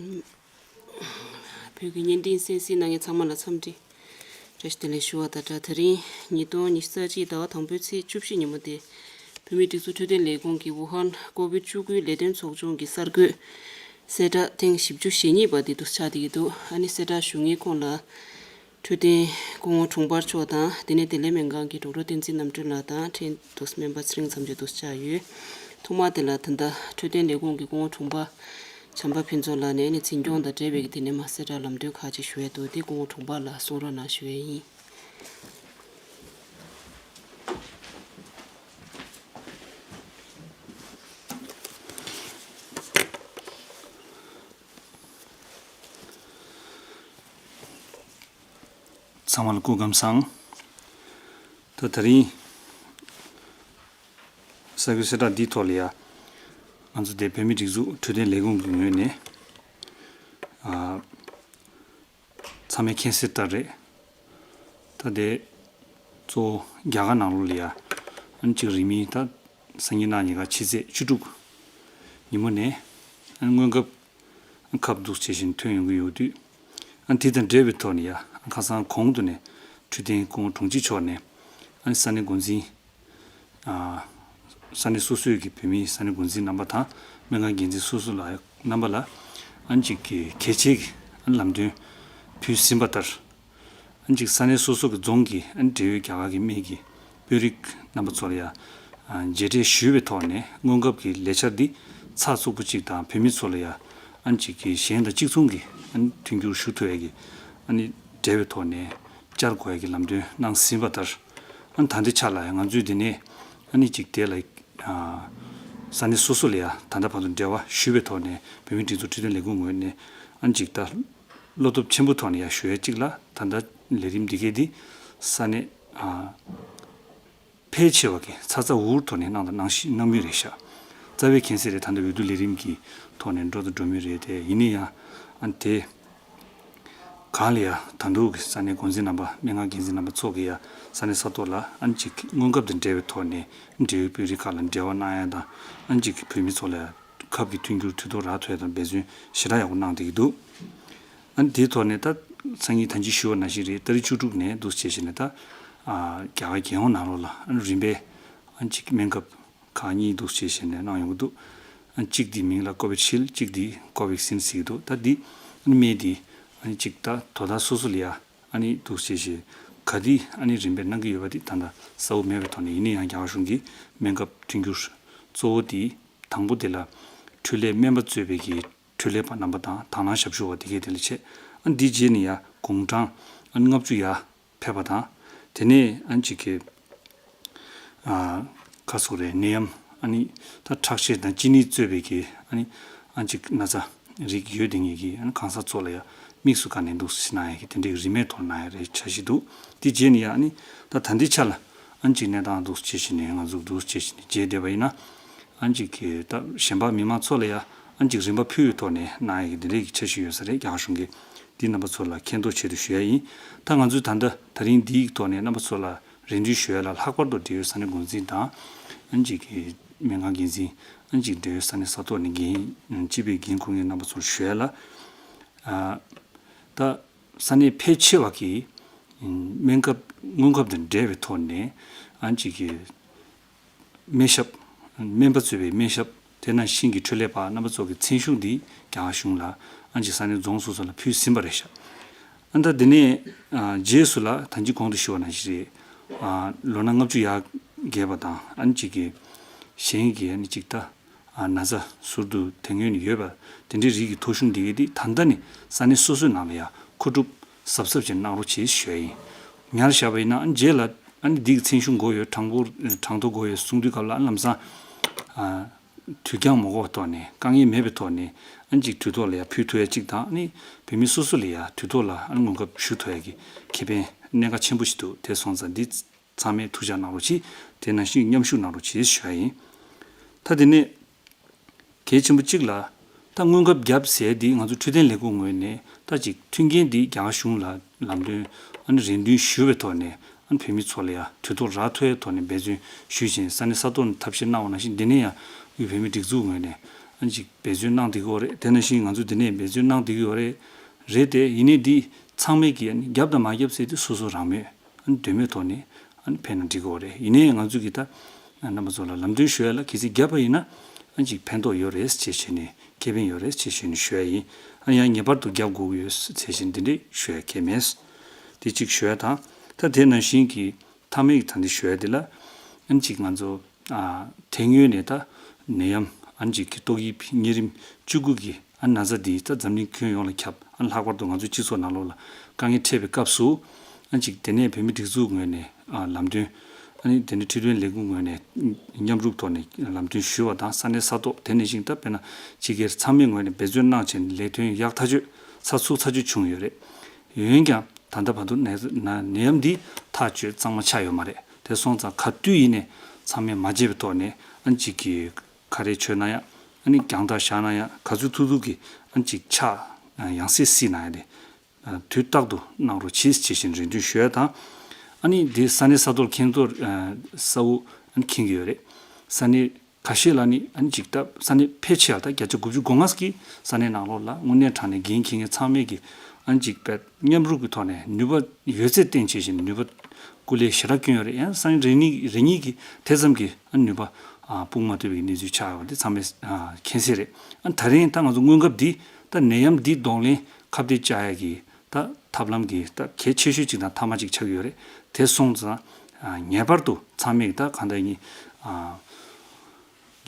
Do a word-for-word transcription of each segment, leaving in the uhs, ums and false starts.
བོད་ཀྱི་བརྙན་འཕྲིན་གསན་གཟིགས་གནང་མཁན་ཚང་མ་ལ་འཚམས་འདྲི་བཀྲ་ཤིས་བདེ་ལེགས་ཞུ་བ་དང་སྦྲགས། དེ་རིང་ཉིས་སྟོང་ཉི་ཤུ་རྩ་གཅིག་ཟླ་བ་དང་པོའི་ཚེས་བཅུ་བཞི་ཉིན་མོ་སྟེ། བོད་མིའི་སྒྲིག་འཛུགས་འཕྲོད་བསྟེན་ལས་ཁུངས་ཀྱི་ཝུ་ཧན་ཀོ་བིད་བཅུ་དགུའི་ལས་དོན་ཚོགས་ཆུང་གི་གསར་འགོད་གསལ་བསྒྲགས་ཐེངས་བཞི་བཅུ་ཞེ་གཉིས་པ་འདི་འདུག་ཆགས་བསྡད་ཀྱི་འདུག་ཨ་ནི་གསལ་བསྒྲགས་ཞུ་མཁན་ཁོང་ལ་འཕྲོད་བསྟེན་སྐུ་ངོ་དྲུང་འཕར་མཆོག་དང་། དེ་ནས་བདེ་ལེགས་སྨན་ཁང་གི་ཌོག་ཊར་བསྟན་འཛིན་རྣམ་གྲོལ་ལགས་དང་འཕྲད་འདུག་སྨན་པ་ཚེ་རིང་མཚམས་གཅོད་འདུག་ཆགས་ཡོད། ཐོག་མ་དེ་ལ་ད་ལྟ་འཕྲོད་བསྟེན་ལས་ཁུངས་ཀྱི་སྐུ་ངོ་དྲུང་འཕར་བྱམས་པ་ཕུན་ཚོགས་ལགས་ནས་ནི་འཛིན་སྐྱོང་དང་འབྲེལ་བའི་དེ་ནས་མ་གསལ་བསྒྲགས་ལམ་སྟོན་ཁག་ཅིག་ཞུ་ཡས་འདུག་དེ་སྐུ་ངོ་དྲུང་འཕར་ལགས་གསུང་རོགས་གནང་ཞུ་ཡས་ཡིན། ཚང་མ་ལ་སྐུ་ཁམས་བཟང་། ད་དེ་རིང་གསར་འགོད་གསལ་བསྒྲགས་འདིའི་ཐོག་ལ་ཡ། ང་ཚོ་དེ་བོད་མིའི་སྒྲིག་འཛུགས་འཕྲོད་བསྟེན་ལས་ཁུངས་ཀྱི་ངོས་ནས། ཨ། ཚང་མས་མཁྱེན་གསལ་ལྟར་རེད། ད་དེ་གཙོ་བོ་རྒྱ་གར་ནང་ལོགས་ལ་ཡ། ཨ་ནི་གཅིག་རིང་མིན་ད་སང་ཉིན་གནངས་ཉིན་ག་ཕྱི་ཚེས་བཅུ་དྲུག་ཉིན་མོ་ནས། ཨ་ནི་སྔོན་ཁབ་ཁབ་འདུག་བྱེད་བཞིན་ཐོན་ཡོང་གི་ཡོད་དུས། ཨ་ནི་དེ་དང་འབྲེལ་བའི་ཐོག་ནས་ཡ། ཨ་ཁ་སང་གོང་དུ་ནས་འཕྲོད་བསྟེན་སྐུ་ངོ་དྲུང་ཆེ་མཆོག་ནས། ཨ་ནི་ས་གནས་འགོ་འཛིན། ཨ། ས་གནས་སོ་སོའི་གི་བོད་མིའི་ས་གནས་འགོ་འཛིན་རྣམ་པ་དང་སྨན་ཁང་འགན་འཛིན་སོ་སོ་ལ་རྣམ་པ་ལ། ཨ་ནི་གཅིག་གི་གལ་ཆེའི་གི་ཨ་ནི་ལམ་སྟོན་ཕུལ་ཟིན་པ་ལྟར། ཨ་ནི་གཅིག་ས་གནས་སོ་སོ་གི་རྫོང་གི་ཨ་ནི་འབྲེལ་ཡོད་རྒྱ་གར་གི་སྨན་གྱི་དཔོན་རིགས་རྣམ་པ་ཚོ་ལ་ཡ། ཨ། མཇལ་འཕྲད་ཞུས་པའི་ཐོག་ནས་སྔོན་ཁབ་ཀྱི་ལས་འཆར་འདི་ཚགས་ཚུད་པོ་གཅིག་དང་བོད་མི་ཚོ་ལ་ཡ། ཨ་ནི་གཅིག་གི་གཞན་དང་གཅིག་མཚུངས་ཀྱི་ཨ་ནི་མཐུན་འགྱུར་ཞུ་ཐུབ་ཡ་གི་ཨ་ནི་འབྲེལ་བའི་ཐོག་ནས་བཅར་དགོས་ཡ་གི་ལམ་སྟོན་གནང་ཟིན་པ་ལྟར། ཨ་ནི་ད་ལྟའི་ཆ་ལ་ཡ་ང་ཚོས་འདི་ནས་ཨ་ནི་གཅིག་དེ་ལ། ཨ། ས་གནས་སོ་སོ་ལ་ཡ་ད་ལྟ་བར་དུ་འབྲེལ་བ་ཞུས་པའི་ཐོག་ནས་བོད་མིའི་སྒྲིག་འཛུགས་འཕྲོད་བསྟེན་ལས་ཁུངས་ངོས་ནས་ཨ་ནི་གཅིག་ད་བློ་སྟོབས་ཆེན་པོའི་ཐོག་ནས་ཡ་ཞུ་ཡ་གཅིག་ལ། ད་ལྟ་ལས་རིམ་འདི་གས་འདི་ས་གནས། ཨ། ཕལ་ཆེ་བ་གི་ཚ་ཚ་འུར་འུར་ཐོག་ནས་གནང་དང་གནང་བཞིན་གནང་མུས་རེད་ཤག་རྩ་བའི་མཁྱེན་གསལ་རེད། ད་ལྟ་འོས་བསྡུ་ལས་རིམ་གྱི་ཐོག་ནས་འགྲོ་དང་འགྲོ་མུས་རེད་དེ། ཡིན་ན་ཡང་ཨ་ནི་དེ་གང་ལ་ཡ་ད་དུང་གི་ས་གནས་འགོ་འཛིན་རྣམ་པ་སྨན་ཁང་འགན་འཛིན་རྣམ་པ་ཚོ་གི་ཡ་ས་གནས་ས་ཐོག་ལ་ཨ་ནི་གཅིག་སྔོན་ཁབ་དང་འབྲེལ་བའི་ཐོག་ནས་འབྲེལ་ཡོད་དཔོན་རིགས་ཁག་ལ་འབྲེལ་བ་གནང་ཡ་དང་། ཨ་ནི་གཅིག་བོད་མི་ཚོ་ལ་ཡ་ཁབ་ཀྱི་མཐུན་འགྱུར་དུས་ཐོག་རག་ཐུབ་ཡ་དང་འབད་བརྩོན་ཞེ་དྲག་ཡག་པོ་གནང་བསྡད་ཀྱི་འདུག་ཨ་ནི་དེའི་ཐོག་ནས་ད་སང་ཉིན་ད་གིན་ཞུས་པ་ནང་བཞིན་རེད། ཏ་རིག་བཅུ་དྲུག་ནས་འདུག་བྱས་བྱས་ནས་ད། ཨ། རྒྱ་གར་རྒྱལ་ཡོངས་ནང་ལོགས་ལ་ཨ་ནི་རིམ་པས་ཨ་ནི་གཅིག་སྨན་ཁབ་ཁག་གཉིས་འདུག་བྱས་བྱས་ནས་གནང་ཡོང་གི་འདུག་ཨ་ནི་གཅིག་དེའི་མིང་ལ་ཀོ་བི་ཤིལ་ཌི། གཅིག་དེ་ཀོ་ཝེག་སིན་ཟེར་གྱི་འདུག་ད་འདི་ཨ་ནི་སྨན་དེ་ཨ་ནི་གཅིག་ད་དོ་བདག་སོ་སོ་ལ་ཡ་ཨ་ནི་འདུག་བྱས་བྱས་ག་དེ་ཨ་ནི་རིམ་པས་གནང་གི་ཡོད་པ་དེ་ད་ལྟ་གསལ་པོ་མེད་པའི་ཐོག་ནས། ཡིན་ན་ཡང་རྒྱ་གར་གཞུང་གིས་སྨན་ཁབ་མཐུན་འགྱུར་གཙོ་བོ་དེ་དང་པོ་དེ་ལ་འཕྲུལ་ལས་སྨན་པ་གཙོས་པའི་གི་འཕྲུལ་ལས་པ་རྣམ་པ་དང་དང་བླངས་ཞབས་ཞུ་བ་དེ་གས་དེ་ལ་བྱས། ཨ་ནི་འདིའི་རྗེས་ནས་ཡ་དགུང་གྲངས་ཨ་ནི་ལྔ་བཅུ་ཡར་ཕེབས་པ་དང་། དེ་ནས་ཨ་ནི་གཅིག་གི། ཨ། ཁ་སོགས་རེད། ནད་ཡམས་ཨ་ནི་ད་ཁྲག་ཤེད་དང་གཅིན་སྙི་གཙོས་པའི་གི་ཨ་ནི་ཨ་ནི་གཅིག་ན་ཚ་རིགས་ཡོད་དེ་ངེས་ཀྱི་ཨ་ནི་གང་ཟག་ཚོ་ལ་ཡ་དམིགས་སུ་བཀར་ནས་འདུག་སེ་གནང་ཡ་གི་དེ་འདྲའི་རིན་མེད་ཐོག་གནང་ཡ་རེད་འཆར་གཞི་འདུག་དེ་རྗེས་ནས་ཡ་ཨ་ནི་ད་ད་ལྟའི་ཆ་ལ། ཨ་ནི་གཅིག་གནས་སྟངས་འདུག་སེ་བྱས་བྱས་ནས་ང་ཚོ་འདུག་སེ་བྱས་བྱས་ནས་མཇལ་བསྡད་པ་ཡིན་ན། ཨ་ནི་གཅིག་གི་ད་གཞན་པ་མི་མང་ཚོ་ལ་ཡ་ཨ་ནི་གཅིག་རིན་པ་ཕུལ་བའི་ཐོག་ནས་གནང་ཡ་གི་འདི་འདྲའི་གི་འཆར་གཞི་ཡོད་ས་རེད། རྒྱ་གར་གཞུང་གིས་འདི་རྣམ་པ་ཚོ་ལ་མཁྱེན་རྟོགས་ཆེད་དུ་ཞུ་ཡ་ཡིན། ད་ང་ཚོས་ད་ལྟ་ད་རིང་འདིའི་ཐོག་ནས་རྣམ་པ་ཚོ་ལ་རེ་འདུན་ཞུ་ཡ་ལ། ལྷག་པར་དུ་འབྲེལ་ཡོད་ས་གནས་འགོ་འཛིན་དང་ཨ་ནི་གཅིག་གི་སྨན་ཁང་འགན་འཛིན། ཨ་ནི་གཅིག་འབྲེལ་ཡོད་ས་གནས་ས་ཐོག་ནས་འགན་སྤྱི་པའི་འགན་འཁུར་མཁན་རྣམ་པ་ཚོར་ཞུ་ཡ་ལ། ཨ། ད་ས་གནས་ཕལ་ཆེ་བ་གི་སྨན་ཁབ་སྔོན་ཁབ་དང་འབྲེལ་བའི་ཐོག་ནས་ཨ་ནི་གཅིག་གི་སྨན་ཞབས། སྨན་པ་གཙོས་པའི་སྨན་ཞབས། དེ་ནང་བཞིན་གྱི་འཕྲུལ་ལས་པ་རྣམ་པ་ཚོ་གི་མཚན་གཞུང་འདི་རྒྱ་གར་གཞུང་ལ་ཨ་ནི་གཅིག་ས་གནས་རྫོང་སོ་སོ་ལ་ཕུལ་ཟིན་པ་རེད་ཤག་ཨ་ནི་ད་དེ་ནས་ཨ་རྗེས་སུ་ལ་ད་གིན་གོང་དུ་ཞུས་པ་ནང་བཞིན་རེད། ཨ་ལོ་ན་ལྔ་བཅུ་ཡར་རྒས་པ་དང་ཨ་ནི་གཅིག་གི་གཞན་གྱི་ཨ་ནི་གཅིག་ད། ཨ་ན་ཚ་ཟུར་དུ་དེ་སྔོན་ནས་ཡོད་པ་དེ་འདྲའི་རིགས་ཀྱི་ཐོ་གཞུང་འདི་གས་འདི་ད་ལྟ་ནས་ས་གནས་སོ་སོའི་ནང་ལ་ཡ་མཁོ་སྒྲུབ་གཟབ་གཟབ་བྱས་གནང་རོགས་བྱེད་ཞུ་ཡ་ཡིན། ཉར་བཞག་པ་ཡིན་ན་ཨ་ནི་རྗེས་ལ་ཨ་ནི་འདི་གི་མཚན་གཞུང་དགོས་ཡོད། གྲངས་འབོར་གྲངས་ཐོ་དགོས་ཡོད་གསུང་དུས་སྐབས་ལ་ཨ་ནི་ལམ་སང་ཨ་དུས་འགྱངས་མ་དགོས་པའི་ཐོག་ནས། དཀའ་ངལ་མེད་པའི་ཐོག་ནས་ཨ་ནི་གཅིག་དུས་ཐོག་ལ་ཡ་ཕུལ་ཐུབ་ཡ་གཅིག་དང་། ཨ་ནི་བོད་མི་སོ་སོ་ལ་ཡ་དུས་ཐོག་ལ་ཨ་ནི་སྔོན་ཁབ་ཞུ་ཐུབ་ཡ་གི་ཁེ་ཕན་གནད་འགག་ཆེན་པོ་ཞིག་འདུག་དེ་སོང་ཙང་འདི་ཚང་མས་ཐུགས་འཇགས་གནང་རོགས་གྱིས། དེ་ནང་བཞིན་མཉམ་ཞུགས་གནང་རོགས་གྱིས་ཞུ་ཡ་ཡིན། ད་དེ་ནས་གལ་ཆེན་པོ་གཅིག་ལ། ད་སྔོན་ཁབ་བརྒྱབ་ཟེར་འདི་ང་ཚོ་འཕྲོད་བསྟེན་ལས་ཁུངས་ངོས་ནས་ད་ཅིག་མཐུན་རྐྱེན་འདི་རྒྱ་གར་གཞུང་ལ་ལམ་སྟོན་ཨ་ནི་རེ་འདུན་ཞུ་བའི་ཐོག་ནས་ཨ་ནི་བོད་མི་ཚོ་ལ་ཡ་དུས་ཐོག་རག་ཐུབ་ཡའི་ཐོག་ནས་འབད་བརྩོན་ཞུས་ཤིང་། ས་གནས་ས་ཐོག་ནས་ཐབས་ཤེས་གནང་བ་ནང་བཞིན་འདི་ནས་ཡང་དབུས་བོད་མིའི་སྒྲིག་འཛུགས་ངོས་ནས་ ཨ་ནི་ཅིག་འབད་བརྩོན་གནང་བསྡད་ཀྱི་ཡོད་རེད། དེ་ནང་བཞིན་ང་ཚོ་འདི་ནས་འབད་བརྩོན་གནང་བསྡད་ཀྱི་ཡོད་རེད། རེད་དེ་ཡིན་ནའི་འདི་ཚང་མས་ཀྱིས་ཨ་ནི་རྒྱབ་དང་མ་རྒྱབ་ཟེར་དུས་སོ་སོ་རང་མོས་ཨ་ནི་འདོད་མོས་ཐོག་ནས་ཨ་ནི་ཕེབས་ན་འགྲིག་གི་ཡོད་རེད། ཡིན་ནའི་ང་ཚོ་གིས་ད་རྣམ་པ་ཚོ་ལ་ལམ་སྟོན་ཞུ་ཡ་ལ་གལ་སྲིད་རྒྱབ་པ་ཡིན་ན་ཨ་ནི་ཅིག་ཕན་ཐོགས་ཡོད་རེད་ཅེས་བྱས་ནས་ཁེ་ཕན་ཡོད་རེད་ཅེས་བྱས་ནས་ཞུ་ཡ་ཡིན། ཨ་ནི་ཡང་ངེས་པར་དུ་རྒྱབ་དགོས་ཀྱི་ཡོད་ཅེས་བྱས་ནས་འདི་འདྲས་ཞུ་ཡ་ཁེལ་མེད། དེ་གཅིག་ཞུ་ཡ་དང་། ད་དེ་ནང་བཞིན་གྱི་མཐའ་མའི་ད་འདི་ཞུ་ཡ་འདི་ལ་ཨ་ནི་ཅིག་ང་ཚོ་ཨ་དེ་སྔོན་ནས་ད་ནད་ཡམས་ཨ་ནི་ཅིག་གི་ཏོག་དབྱིབས་གཉན་རིམས་བཅུ་དགུ་གི་ཨ་ན་ཚ་འདི་ད་འཛམ་གླིང་ཁྱོན་ཡོངས་ལ་ཁྱབ། ཨ་ནི་ལྷག་པར་དུ་ང་ཚོ་སྤྱི་ཚོགས་ནང་ལོགས་ལ་དཀའ་ངལ་འཕྲད་པའི་སྐབས་སུ་ཨ་ནི་ཅིག་དེ་ནས་བོད་མི་སྒྲིག་འཛུགས་ངོས་ནས་ཨ་ལམ་སྟོན་ཨ་ནི་དེ་ནས་འཕྲོད་བསྟེན་ལས་ཁུངས་ངོས་ནས་མཉམ་རུབ་ཐོག་ནས་ལམ་སྟོན་ཞུས་པ་དང་ས་གནས་ས་ཐོག་དེ་ནང་བཞིན་ད་དཔེར་ན་ཕྱི་རྒྱལ་ཚང་མའི་ངོས་ནས་འབད་བརྩོན་གནང་བྱས་ནས་ལས་དོན་ཡག་ཐག་ཆོད་ཚགས་ཚུད་ཚགས་ཆོད་བྱུང་ཡོད་རེད། འོན་ཀྱང་ད་ལྟ་བར་དུ་ནད་ན་ནད་ཡམས་འདི་ཐག་གཅོད་གཙང་མ་ཆགས་ཡོད་མ་རེད། དེ་སོང་ཙང་ག་དུས་ཡིན་ནའི་ཚང་མས་མ་བརྗེད་པའི་ཐོག་ནས་ཨ་ནི་གཅིག་གིས་ཁ་རས་མཆོད་ན་ཡང་ཨ་ནི་རྒྱང་ཐག་བཞག་ན་ཡང་ག་ཚོད་ཐུབ་ཐུབ་ཀྱིས་ཨ་ནི་གཅིག་ཕྱག་ཡང་སེ་བསིལ་ན་ཡང་དེ་དུས་རྟག་ཏུ་གནང་རོགས་གྱིས་ཅེས་བཞིན་རེ་འདུན་ཞུ་ཡ་དང་། ཨ་ནི་འདི་ས་གནས་ས་ཐོག་ཁེངས་གཏོར་གསལ་བོ་ཨ་ནི་ཁེངས་ཀྱི་ཡོད་རེད། ས་གནས་ཁ་ཤས་ལ་ནི་ཨ་ནི་ཅིག་ད་ས་གནས་ཕལ་ཆེ་བ་ད་བརྒྱ་ཆ་དགུ་བཅུ་གོ་ལྔ་གི་ས་གནས་ནང་ལོགས་ལ་དངོས་གནས་དྲང་གནས་འགན་འཁྱེར་མཁན་ཚང་མས་ཀྱི་ཨ་ནི་ཅིག་ད་མཉམ་རུབ་ཀྱི་ཐོག་ནས་ནུས་པ་ཡོད་ཚད་བསྟན་བྱས་བཞིན་ནུས་པ་སྐུ་ལས་ཞེ་དྲག་བསྐྱོན་ཡོད་རེད། ཡང་ས་གནས་རེ་གཉིས་རེ་གཉིས་ཀྱི་དེ་ཙམ་གྱི་ཨ་ནི་ནུས་པ་ཨ་སྤུངས་མ་ཐུབ་པའི་གནས་ཚུལ་ཆགས་ཡོད་པ་དེ་ཚང་མས་ཨ་མཁྱེན་གསལ་རེད། ཨ་ནི་ད་རིང་ད་ང་ཚོ་སྔོན་ཁབ་འདི་ད་ནད་ཡམས་འདི་གདོང་ལེན་ཁ་གཏད་བཅག་ཡ་གི་ད་ཐབས་ལམ་གྱི་ད་གལ་ཆེ་ཤོས་གཅིག་དང་མཐའ་མ་གཅིག་ཆགས་ཀྱི་ཡོད་རེད། དེ་སོང་ཙང་ཨ་ངེས་པར་དུ་ཚང་མས་ད་གང་ལྟར་ཡིན་ཨ་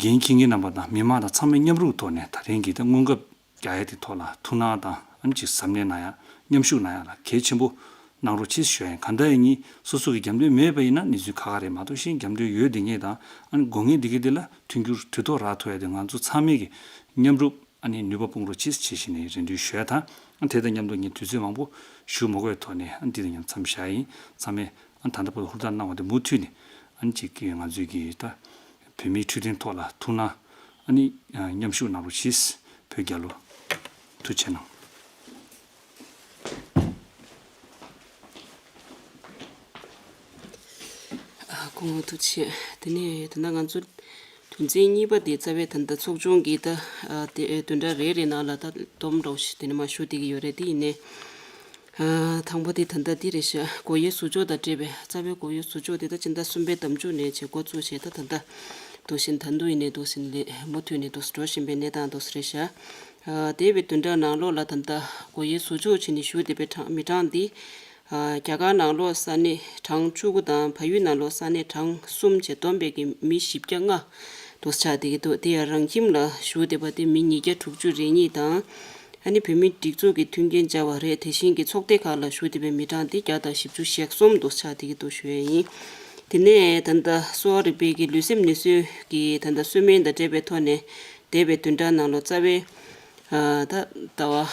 འགན་འཁྱེར་མཁན་རྣམ་པ་དང་མི་མང་དང་ཚང་མས་མཉམ་རུབ་ཐོག་ནས་ད་རིང་གི་ད་སྔོན་ཁབ་རྒྱག་ཡ་དེ་ཐོག་ལ་ཐུགས་སྣང་དང་ཨ་ནི་ཅིག་གཟབ་ནན་གནང་ཡ་མཉམ་ཞུགས་གནང་ཡ་ལ་གལ་ཆེན་པོ་གནང་རོགས་གྱིས་ཞུ་ཡ་ཡིན། གང་ལྟར་ཡིན་སོ་སོ་གི་རྒྱབ་མདུན་མེད་པ་ཡིན་ན་གནས་ཚུལ་ཁག་ཁག་རེད། མ་གཏོགས་གཞན་རྒྱབ་མདུན་ཡོད་བསྡད་མཁན་དང་ཨ་ནི་དགོས་ངེས་འདི་ག་འདི་ལ་མཐུན་འགྱུར་དུས་ཐོག་རག་ཐུབ་ཡ་དེ་ང་ཚོ་ཚང་མས་ཀྱི་མཉམ་རུབ་ཨ་ནི་ནུས་པ་སྤུངས་རོགས་གྱིས་ཞེས་བྱས་ནས་རེ་འདུན་ཞུ་ཡ་དང་། ཨ་དེ་དང་མཉམ་དུ་ངས་དུས་ཚོད་མང་པོ་ཞུ་མ་དགོས་ཐོག་ནས་ཨ་འདི་དང་མཉམ་མཚམས་བཞག་ཡིན། ཚང་མས་ཨ་ད་ལྟ་བར་ཧུར་ཐག་གནང་བ་དེ་མུ་མཐུད་ནས་ཨ་ནི་གཅིག་གིས་ང་ཚོའི་གི་ད་བོད་མིའི་འཕྲོད་བསྟེན་ཐོག་ལ་ཐུགས་སྣང་ཨ་ནི་མཉམ་ཞུགས་གནང་རོགས་གྱིས། བོད་རྒྱལ་ལོ། ཐུགས་རྗེ་གནང་། ཨ་སྐུ་ངོ་ཐུགས་རྗེ་ཆེ། དེ་ནས་ད་ལྟ་ང་ཚོ་དོན་ཚན་གཉིས་པ་དེ་རྩ་བའི་ད་ལྟ་ཚོགས་ཆུང་གི་ད་ཨ་དེ་བདུན་ཕྲག་རེ་རེ་ནང་ལ་ད་སྡོམ་འདྲ་བོ་ཞིག་དེ་ནས་མར་ཞུ་བསྡད་ཀྱི་ཡོད་རེད། དེ་ཡིན་ནའི་ཨ་དང་པོ་དེ་ད་ལྟ་འདི་རེད་ཤག་སྒོ་དབྱེ་ཟུར་འཇོག་དང་འབྲེལ་བའི་རྩ་བའི་སྒོ་དབྱེ་ཟུར་འཇོག་དེ་ད་སྤྱི་ཟླ་གསུམ་པའི་ཟླ་མཇུག་ནས་བྱས་འགོ་བཙུགས་བྱས་ད་ད་ལྟ་འདུག་བཞིན་ད་དུང་ཡིན་ནའི་འདུག་བཞིན་ལས་མུ་མཐུད་ནས་འདུག་འགྲོ་བཞིན་པའི་གནས་སྟངས་འདུག་རེད་ཤག་ཨ་འདས་པའི་བདུན་ཕྲག་ནང་ལོགས་ལ་ད་ལྟ་སྒོ་དབྱེ་ཟུར་འཇོག་བྱས་ནས་བཞུགས་བསྡད་པའི་གྲངས་མི་གྲངས་འདི་ཨ་རྒྱ་གར་ནང་ལོགས་ས་གནས་གྲངས་བཅུ་དགུ་དང་བལ་ཡུལ་ནང་ལོགས་ས་གནས་གྲངས་གསུམ་བཅས་བསྡོམས་པས་ཀྱི་མི་བཞི་བརྒྱ་ལྔ་འདུག་ཆགས་བསྡད་ཀྱི་འདུག་དེ་ཡང་རང་ཁྱིམ་ལ་བཞུགས་བསྡད་པ་དེ་མི་ཉིས་བརྒྱ་དྲུག་ཅུ་རེ་གཉིས་དང་། ཨ་ནི་བོད་མིའི་སྒྲིག་འཛུགས་ཀྱི་མཐུན་རྐྱེན་སྦྱར་བ་རེད། དེ་བཞིན་གྱི་ཚོགས་སྡེ་ཁག་ལ་བཞུགས་བསྡད་པའི་མི་གྲངས་དེ་བརྒྱ་དང་བཞི་བཅུ་ཞེ་གསུམ་འདུག་ཆགས་བསྡད་ཀྱི་འདུག་ཞུ་ཡས་ཡིན། དེ་ནས་ད་ལྟ་གསོ་བ་རིག་པའི་གི་ལུས་སེམས་ནུས་གསོའི་གི་ད་ལྟ་གསོ་སྨན་དང་འབྲེལ་བའི་ཐོག་ནས་འདས་པའི་བདུན་ཕྲག་ནང་ལོ་རྩ་བའི་ཨ་ད་ཟླ་བ་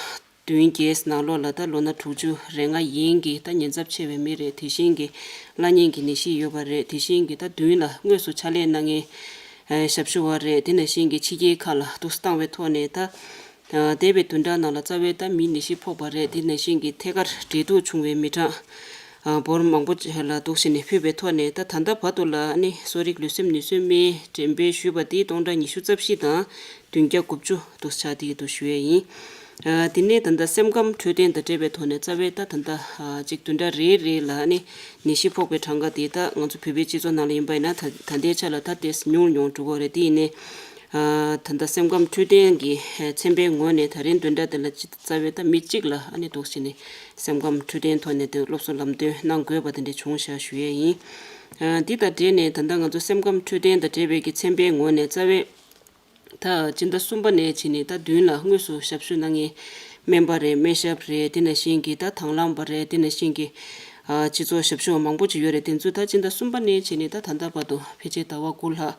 བདུན་བརྒྱད་ནང་ལོགས་ལ་ད་ལོ་ན་དྲུག་ཅུ་རེ་ལྔ་ཡན་གྱི་ད་ཉེན་ཚབས་ཆེ་བའི་མི་རེད། དེ་བཞིན་གྱི་བླ་གཉན་གྱི་ནད་གཞི་ཡོད་པ་རེད། དེ་བཞིན་གྱི་ད་མདུན་ལ་དངོས་སུ་ཕྱག་ལས་གནང་མཁན་ཨ་ཞབས་ཞུ་བ་རེད། དེ་ནང་བཞིན་གྱི་ཕྱི་རྒྱལ་ཁག་ལ་འདུག་སེ་བཏང་བའི་ཐོག་ནས་ད་ཨ་འདས་པའི་བདུན་ཕྲག་ནང་ལ་རྩ་བའི་ད་མིའི་ནད་གཞི་ཕོག་པ་རེད། དེ་ནང་བཞིན་གྱི་ཐད་ཀར་འབྲེལ་གཏུག་བྱུང་བའི་མི་གྲངས་ཨ་འབོར་མང་པོ་ཅིག་ལ་འདུག་སེ་ནས་ཕུལ་བའི་ཐོག་ནས་ད་ད་ལྟ་བར་དུ་ལ་ཨ་ནི་གསོ་རིག་ལུས་སེམས་ནུས་གསོའི་སྨན་འགྲེམས་སྤེལ་ཞུས་པ་དེ་སྟོང་ཕྲག་ཉི་ཤུ་རྩ་བཞི་དང་བདུན་བརྒྱ་དགུ་བཅུ་འདུག་ཆགས་བསྡད་ཀྱི་འདུག་ཞུ་ཡས་ཡིན། ཨ་དེ་ནས་ད་ལྟ་སེམས་ཁམས་འཕྲོད་བསྟེན་དང་འབྲེལ་བའི་ཐོག་ནས་རྩ་བའི་ད་ད་ལྟ་ཨ་ཅིག་བདུན་ཕྲག་རེ་རེ་ལ་ཨ་ནི་ནད་གཞི་ཕོག་པའི་གྲངས་ཀ་དེ་ད་ང་ཚོ་བོད་པའི་སྤྱི་ཚོགས་ནང་ལ་ཡིན་པ་ཡིན་ན་ད་ད་ལྟའི་ཆ་ལ་ད་ཏོག་ཙམ་ཉུང་ཉུང་འགྲོ་གི་རེད། དེ་ཡིན་ནའི་ཨ་ད་ལྟ་སེམས་ཁམས་འཕྲོད་བསྟེན་གྱི་ཚན་པའི་ངོས་ནས་ད་རིང་བདུན་ཕྲག་འདི་ལ་སྤྱི་རྩ་བའི་ད་མི་གཅིག་ལ་ཨ་ནི་འདུག་སེ་ནས་སེམས་ཁམས་འཕྲོད་བསྟེན་ཐོག་ནས་དེ་སློབ་གསོ་ལམ་སྟོན་གནང་དགོས་པ་དེ་འདྲ་བྱུང་ཤག་ཞུ་ཡས་ཡིན། ཨ་འདི་དང་འབྲེལ་ནས་ད་ལྟ་ང་ཚོ་སེམས་ཁམས་འཕྲོད་བསྟེན་དང་འབྲེལ་བའི་གི་ཚན་པའི་ངོས་ནས་རྩ་བའི་ད་སྤྱི་ཟླ་གསུམ་པ་ནས་བྱས་ནས་ད་མདུན་ལ་དངོས་སུ་ཞབས་ཞུ་གནང་མཁན་སྨན་པ་རེད། སྨན་ཞབས་རེད། དེ་ནང་བཞིན་གྱི་ད་དང་བླངས་པ་རེད། དེ་ནང་བཞིན་གྱི་ཨ་སྤྱི་ཚོགས་ཞབས་ཞུ་བ་མང་པོ་ཅིག་ཡོད་རེད། དེ་ཚོ་ད་སྤྱི་ཟླ་གསུམ་པ་ནས་བྱས་ནས་ད་ད་ལྟ་བར་དུ་ཕལ་ཆེར་ཟླ་བ་དགུ་ལྷག་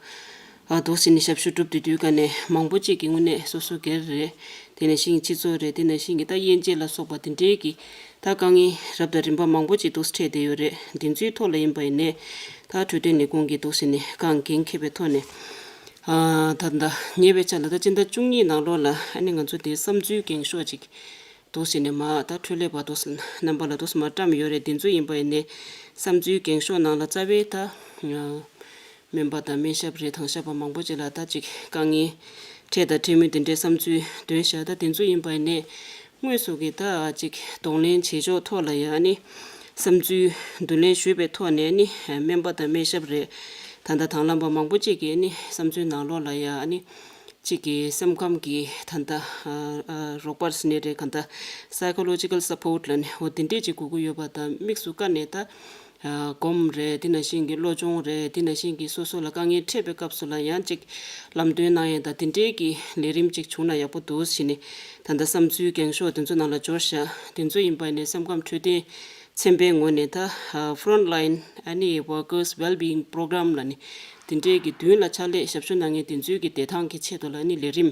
ཨ་འདུག་སེ་ནས་ཞབས་ཞུ་བསྒྲུབས་བསྡད་དུས་ཀ་ནས་མང་པོ་ཅིག་གི་དངོས་གནས་སོ་སོ་སྒེར་རེད། དེ་ནང་བཞིན་སྤྱི་ཚོགས་རེད། དེ་ནང་བཞིན་གྱི་ད་དབྱེ་འབྱེད་ལ་སོགས་པ་དེ་འདྲའི་གི་ད་དཀའ་ངལ་རབ་དང་རིམ་པ་མང་པོ་ཅིག་འདུག་སེ་འཕྲད་བསྡད་ཡོད་རེད། འདི་ཚོའི་ཐོག་ལ་ཡིན་པ་ཡིན་ནའི་ད་འཕྲོད་བསྟེན་ལས་ཁུངས་ཀྱིས་འདུག་སེ་ནས་གང་འགན་འཁྱེར་བའི་ཐོག་ནས་ཨ་ད་ད་ཉེ་བའི་ཆར་ལ་ད་སྤྱི་ཟླ་བཅུ་གཉིས་ནང་ལོགས་ལ་ཨ་ནི་ང་ཚོ་དེ་བསམ་ཚུལ་འགེངས་ཤོག་ཅིག་འདུག་སེ་ནས་མ་ད་འཕྲོད་ལས་པ་འདུག་སེ་རྣམ་པ་ལ་འདུག་སེ་མ་བཀྲམ་ཡོད་རེད། འདི་ཚོ་ཡིན་པ་ཡིན་ནའི་བསམ་ཚུལ་འགེངས་ཤོག་ནང་ལ་རྩ་བའི་ད་སྨན་པ་དང་སྨན་ཞབས་རེད། དང་ཞབས་པ་མང་པོ་ཅིག་ལ་ད་ཅིག་དཀའ་ངལ་ འཕྲད་དང་འཕྲད་མུས་དེ་འདྲའི་བསམ་ཚུལ་འདོན་བཞག་ད་དེ་ཚོ་ཡིན་པ་ཡིན་ནའི་དངོས་སུ་གི་ད་ཅིག་གདོང་ལེན་བྱེད་ཕྱོགས་ཐོག་ལ་ཡང་ནི་བསམ་ཚུལ་བསྡུ་ལེན་ཞུས་པའི་ཐོག་ནས་ནི་སྨན་པ་དང་སྨན་ཞབས་རེད། ད་ལྟ་དང་བླངས་པ་མང་པོ་ཅིག་གིས་ནི་བསམ་ཚུལ་ནང་ལོགས་ལ་ཡང་ནི་གཅིག་གི་སེམས་ཁམས་ཀྱི་ད་ལྟ་རོགས་པ་ཟེར་ནའི་རེད། ག་ད་psychological support ལ་ནི་འོ་དེ་འདྲས་ཅིག་དགོས་ཀྱི་ཡོད་པ་དང་དམིགས་སུ་བཀར་ནས་ད་སྒོམ་རེད། དེ་ནང་བཞིན་གྱི་བློ་སྦྱོང་རེད། དེ་ནང་བཞིན་གྱི་སོ་སོ་ལ་དཀའ་ངལ་འཕྲད་པའི་སྐབས་སུ་ལ་ཡང་ཅིག་ལམ་སྟོན་གནང་ཡས་དང་དེ་འདྲས་ཀྱི་ལས་རིམ་ཅིག་བྱུང་ན་ཡག་པོ་འདུག་ཟེར་ནས་ད་ལྟ་བསམ་ཚུལ་འགེངས་ཤོག་དེ་ཚོ་ནང་ལ་འབྱོར་ཤག་དེ་ཚོ་ཡིན་པ་ནས་སེམས་ཁམས་འཕྲོད་བསྟེན་ཚན་པའི་ངོས་ནས་ད་front line ཨ་ནི་workers well-being program ལ་ནི་དེ་འདྲའི་གི་མདུན་ལ་ཕྱག་ལས་ཞབས་ཞུ་གནང་མཁན་དེ་ཚོའི་གི་བདེ་ཐང་གི་ཆེད་དུ་ལ་ནི་ལས་རིམ་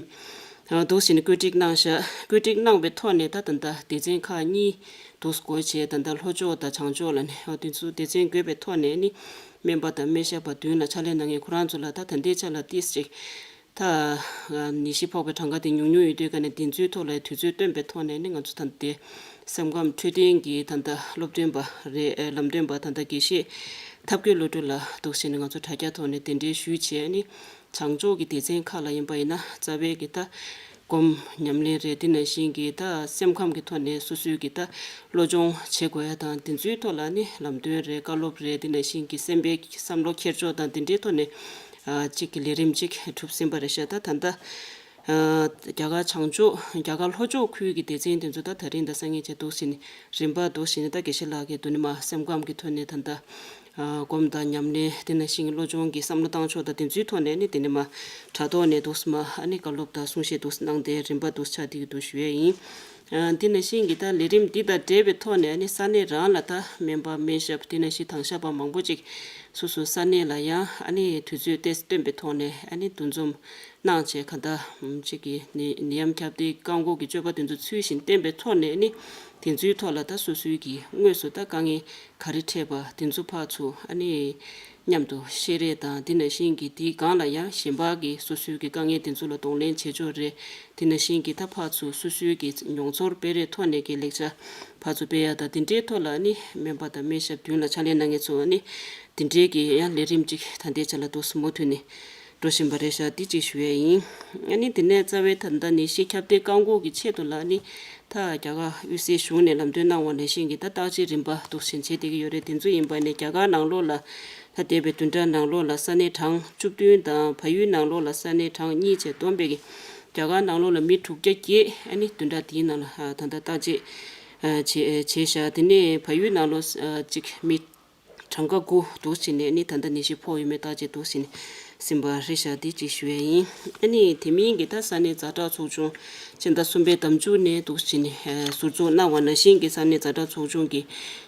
འདུག་ཟེར་ནས་བཀོད་སྒྲིག་གནང་ཤག་བཀོད་སྒྲིག་གནང་བའི་ཐོག་ནས་ད་ད་ལྟ་སྡེ་ཚན་ཁག་གཉིས་འདུག་བགོས་བྱས་ད་ལྟ་ལྷོ་ཕྱོགས་དང་བྱང་ཕྱོགས་ལ་ནི་དེ་ཚོ་སྡེ་ཚན་བགོས་པའི་ཐོག་ནས་ནི་སྨན་པ་དང་སྨན་ཞབས་པ་མདུན་ལ་ཕྱག་ལས་གནང་མཁན་ཁོ་རང་ཚོ་ལ་ད་ད་ལྟའི་ཆ་ལ་ཏིས་ཅིག་ད་ནད་གཞི་ཕོག་པའི་གྲངས་ཀ་དེ་ཉུང་ཉུང་ཡོད་དུས་ཀ་ནས་དེ་ཚོའི་ཐོག་ལ་དུས་ཚོད་བཏོན་པའི་ཐོག་ནས་ནི་ང་ཚོ་ད་ལྟའི་སེམས་ཁམས་འཕྲོད་བསྟེན་གྱི་ད་ལྟ་སློབ་སྟོན་པ་རེད། ལམ་སྟོན་པ་ད་ལྟ་དགེ་བཤེས་ཐབས་མཁས་བློ་གྲོས་ལགས་འདུག་ཟེར་ནས་ང་ཚོ་དྲ་རྒྱ་ཐོག་ནས་གདན་འདྲེན་ཞུས་བྱས་ནི་བྱང་ཕྱོགས་ཀྱི་སྡེ་ཚན་ཁག་ལ་ཡིན་པ་ཡིན་ན་རྩ་བའི་གི་ད་སྒོམ་ཉམས་ལེན་རེད། དེ་ནང་བཞིན་གྱི་ད་སེམས་ཁམས་ཀྱི་ཐོག་ནས་སོ་སོའི་གི་ད་བློ་སྦྱོང་བྱེད་དགོས་ཡ་དང་དེ་ཚོའི་ཐོག་ལ་ནི་ལམ་སྟོན་རེད། བཀའ་སློབ་རེད། དེ་ནང་བཞིན་གྱི་སེམས་པའི་བསམ་བློ་འཁྱེར་ཕྱོགས་དང་དེ་འདྲའི་ཐོག་ནས་ཨ་གཅིག་གི་ལས་རིམ་གཅིག་གྲུབ་ཟིན་པ་རེད་ཤག་ད་ད་ལྟ་ཨ་རྒྱ་གར་བྱང་ཕྱོགས་རྒྱ་གར་ལྷོ་ཕྱོགས་ཁུལ་གྱི་སྡེ་ཚན་དེ་ཚོ་ད་ད་རིང་ད་སང་ཉིན་བྱས་འདུག་ཟེར་ནས་རིམ་པ་འདུག་ཟེར་ནས་ད་དགེ་བཤེས་ལགས་ཀྱིས་དུ་ནི་མ་སེམས་ཁམས་ཀྱི་ཐོག་ནས་ད་ལྟ་ཨ་སྒོམ་དང་ཉམས་ལེན་དེ་ནང་བཞིན་གྱི་བློ་སྦྱོང་གི་བསམ་བློ་བཏང་ཕྱོགས་དང་དེ་ཚོའི་ཐོག་ནས་ནི་དེ་ནས་མ་དྲ་ཐོག་ནས་འདུག་སེ་མ་ཨ་ནི་བཀའ་སློབ་དང་གསུང་བཤད་འདུག་སེ་གནང་སྟེ་རིམ་པ་འདུག་སེ་ཆགས་བསྡད་ཀྱི་འདུག་ཞུ་ཡས་ཡིན། ཨ་དེ་ནང་བཞིན་གྱི་ད་ལས་རིམ་འདི་དང་འབྲེལ་བའི་ཐོག་ནས་ཨ་ནི་ས་གནས་རང་ལ་ད་སྨན་པ་སྨན་ཞབས་དེ་ནང་བཞིན་དྭང་ཞབས་པ་མང་པོ་ཅིག་སོ་སོའི་ས་གནས་ལ་ཡང་ཨ་ནི་དུས་ཚོད་ཏོག་ཙམ་བཏོན་པའི་ཐོག་ནས་ཨ་ནི་འདུ་འཛོམས་གནང་བྱས་ག་ད་ཅིག་གི་ནད་ནད་ཡམས་ཁྱབ་གདལ་བཀག་འགོག་གི་སྤྱོད་པ་དེ་ཚོ་ཚུལ་བཞིན་བསྟེན་པའི་ཐོག་ནས་ནི་དེ་ཚོའི་ཐོག་ལ་ད་སོ་སོའི་གི་དངོས་སུ་ད་དཀའ་ངལ་ག་རེ་འཕྲད་པ་དེ་ཚོ་ཕར་ཚུར་ཨ་ནི་མཉམ་དུ་བཤད་རེས་དང་དེ་ནང་བཞིན་གྱི་དེའི་སྒང་ལ་ཡང་གཞན་པ་གི་སོ་སོའི་གི་དཀའ་ངལ་དེ་ཚོ་ལ་གདོང་ལེན་བྱེད་ཕྱོགས་རེད། དེ་ནང་བཞིན་གྱི་ད་ཕར་ཚུར་སོ་སོའི་གི་མྱོང་ཚོར་སྤེལ་རེས་ཐོག་ནས་གི་ལེགས་ཆ་ཕར་ཚུར་སྤེལ་ཡ་དང་དེ་འདྲའི་ཐོག་ལ་ནི་སྨན་པ་དང་སྨན་ཞབས་མདུན་ལ་ཕྱག་ལས་གནང་མཁན་ཚོ་ནི་དེ་འདྲའི་གི་ཡང་ལས་རིམ་ཅིག་ད་ལྟའི་ཆ་ལ་འདུག་སེ་མུ་མཐུད་ནས་འགྲོ་བཞིན་པ་རེད་ཤག་འདི་གཅིག་ཞུ་ཡས་ཡིན། ཨ་ནི་དེ་ནས་རྩ་བའི་ད་ལྟ་ནད་གཞི་ཁྱབ་གདལ་བཀག་འགོག་གི་ཆེད་དུ་ལ་ནི་ད་རྒྱ་གར་དབུས་སའི་གཞུང་ནས་ལམ་སྟོན་གནང་བ་ནང་བཞིན་གྱི་ད་བརྟག་དཔྱད་རིམ་པ་འདུག་སེ་བྱེད་བསྡད་ཀྱི་ཡོད་རེད། དེ་ཚོ་ཡིན་པ་ནས་རྒྱ་གར་ནང་ལོགས་ལ་ད་འདས་པའི་བདུན་ཕྲག་ནང་ལོགས་ལ་ས་གནས་གྲངས་བཅུ་བདུན་དང་བལ་ཡུལ་ནང་ལོགས་ལ་ས་གནས་གྲངས་གཉིས་བཅས་བསྡོམས་པའི་གི་རྒྱ་གར་ནང་ལོགས་ལ་མི་དྲུག་བརྒྱ་བརྒྱད་ཨ་ནི་བདུན་ཕྲག་འདིའི་ནང་ལ་ད་ལྟ་བརྟག་དཔྱད་བྱས་བྱས་ཤག་དེ་ནས་བལ་ཡུལ་ནང་ལོགས་གཅིག་མི་གྲངས་ཀ་དགུ་འདུག་ཟེར་ནས་ནི་ད་ལྟ་ནད་གཞི་ཕོག་ཡོད་མེད་བརྟག་དཔྱད་འདུག་ཟེར་ནས་ཟིན་པ་རེད་ཤག་འདི་གཅིག་ཞུ་ཡས་ཡིན། ཨ་ནི་དེ་མིན་གྱི་ད་ས་གནས་ཛ་དྲག་ཚོགས་ཆུང་སྤྱི་ཟླ་གསུམ་པའི་ཟླ་མཇུག་ནས་འདུག་ཟེར་ནས་ཟུར་འཛུགས་གནང་བ་ནང་བཞིན་གྱི་ས་གནས་ཛ་དྲག་ཚོགས་ཆུང་གི་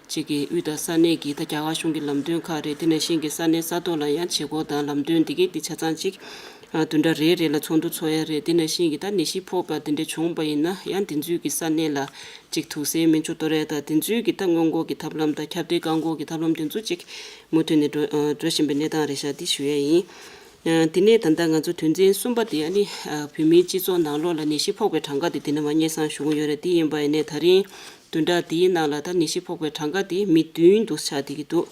གཅིག་གི་དབུས་དང་ས་གནས་ཀྱི་ད་རྒྱ་གར་གཞུང་གི་ལམ་སྟོན་ཁག་རེད། དེ་ནང་བཞིན་གྱི་ས་གནས་ས་ཐོག་ལ་ཡང་བྱེད་སྒོ་དང་ལམ་སྟོན་འདི་གའི་འདི་ཆ་ཚང་གཅིག་བདུན་ཕྲག་རེ་རེ་ལ་ཚོགས་འདུ་ཚོགས་ཡ་རེད། དེ་ནང་བཞིན་གྱི་ད་ནད་གཞི་ཕོག་པ་དེ་འདྲ་བྱུང་པ་ཡིན་ན་ཡང་དེ་ཚོའི་གི་ས་གནས་ལ་གཅིག་དུག་སེལ་སྨན་བཅོས་གཏོང་ཡ་དང་དེ་ཚོའི་གི་ད་སྔོན་འགོག་གི་ཐབས་ལམ་དང་ཁྱབ་གདལ་བཀག་འགོག་གི་ཐབས་ལམ་དེ་ཚོ་གཅིག་མུ་མཐུད་ནས་འགྲོ་འགྲོ་བཞིན་པའི་གནས་སྟངས་རེད་ཤག་འདི་ཞུ་ཡ་ཡིན། དེ་ནས་ད་ལྟ་ང་ཚོ་དོན་ཚན་གསུམ་པ་དེ་ཨ་ནི་བོད་མིའི་སྤྱི་ཚོགས་ནང་ལོགས་ལ་ནད་གཞི་ཕོག་པའི་གྲངས་ཀ་དེ་དེ་ནས་མར་སྙན་སེང་ཞུ་གི་ཡོད་རེད། དེ་ཡིན་པ་ཡིན་ནའི་ད་རིང་བདུན་ཕྲག་འདིའི་ནང་ལ་ད་ནད་གཞི་ཕོག་པའི་གྲངས་ཀ་དེ་མི་བདུན་དུ་ཆགས་བསྡད་ཀྱི་འདུག་